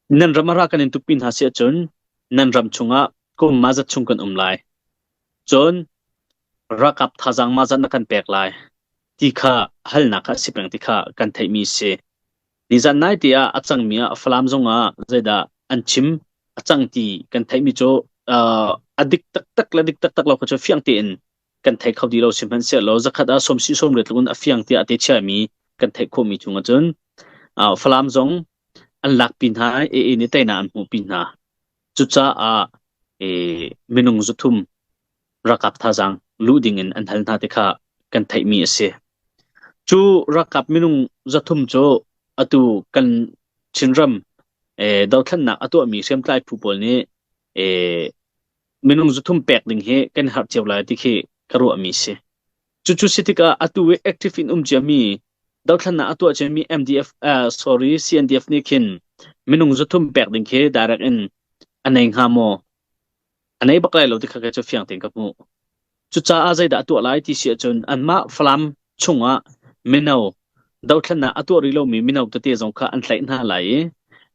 Nan ram ah ra kan in tukpi hna si ahcun nan ram chungah kum mah zat chung kan um lai. Cun ralkap thazaang mah zat na kan pek lai ti kha halnak kha a si peng ti kha kan theihmi a si. Nizan nai te ah a cangmi ah Falam zong ah zeidah an chim a cang ti kan theihmi cu uh, a dik taktak le dik taktak lo kha cu fiang tein kan thei kho dih lo sihmanhsehlaw zakhat ah sawm si sawm riat tluk in a fiang tiah a te chiami kan theih khawhmi chung ahcun uh, Falam zong an lakpi hna i AA nih teinak an hmuhpi hna. Cucaah eh, minung zuthum ralkap thazaang luh ding in an hal hna ti kha kan theihmi a si. Cu ralkap minung zathum cu atu kan Chinram eh, dothlennak a tuahmi hriamtlai phu pawl nih eh, minung zuthum pek ding hi kan harh cio lai ti khi ka ruahmi si. Cucu si tikah atu i active in um ciami dothlennak a tuah ciami MDF uh, sorry CNDF nih khin minung zuthum pek ding khi direct in a nei hnga maw? A nei bak lai lo ti kha kei cu fiang tein ka hmuh. Cucaah zeidah a tuah lai ti si ahcun anmah Falam chungah mino dothlennak a tuah rih lomi mino tete zong kha an tlaih hna lai i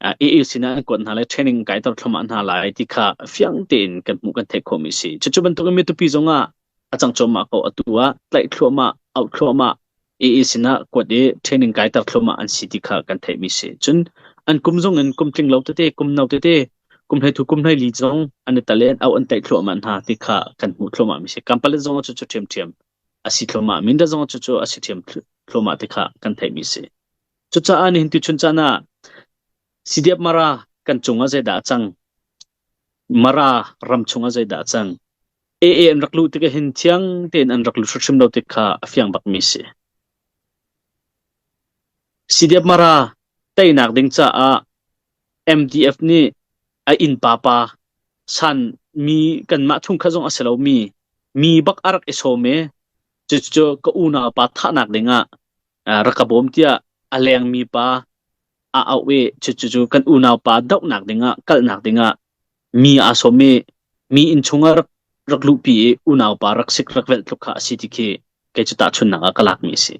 AA sinah an kuat hna lai, training kaiter thluahmah hna lai ti kha fiang tein kan hmuh kan theih khawhmi a si. Cucu bantukin mitupi zongah a cang cuahmah ko atu ah tlaih thluahmah, auh thluahmah, AA sinah kuat i training kaiter thluahmah an si ti kha kan theihmi si. Cun an kum zong in kum tling lo tete, kum no tete, kum hlei thu kum hlei li zong an i tal i an auh an tlaih thluahmah hna ti kha kan hmuh thluahmah mi si. Kampalet zong cu cu ṭhiamṭhiam a si thluahmah. Mindat zong cu cu a si ṭhiam thluahmah ti kha kan theihmi si. Cucaah nihin tuchun caan ah CDF Mara kan cung ah zeidah a cang? Mara ram chung ah zeidah a cang? AA an rak luh tikah hin thiang tein an rak lut hrimhrim lo tik kha a fiang bakmi si. CDF Mara teinak ding caah MDF nih a innpa pa san mi kanmah chungkhat zong a si lomi mi bak a rak i sawm i cucu ka unau pa thahnak dingah rak ka bawm tiah a lengmi pa a auh i cucu kan unau pa dohnak dingah kalhnak dingah mi aa sawm i mi inn chungah rak rak luhpi i unau pa rak sik rak velh tluk kha a si ti khi kei cu tahchunhnak ah ka lakmi a si.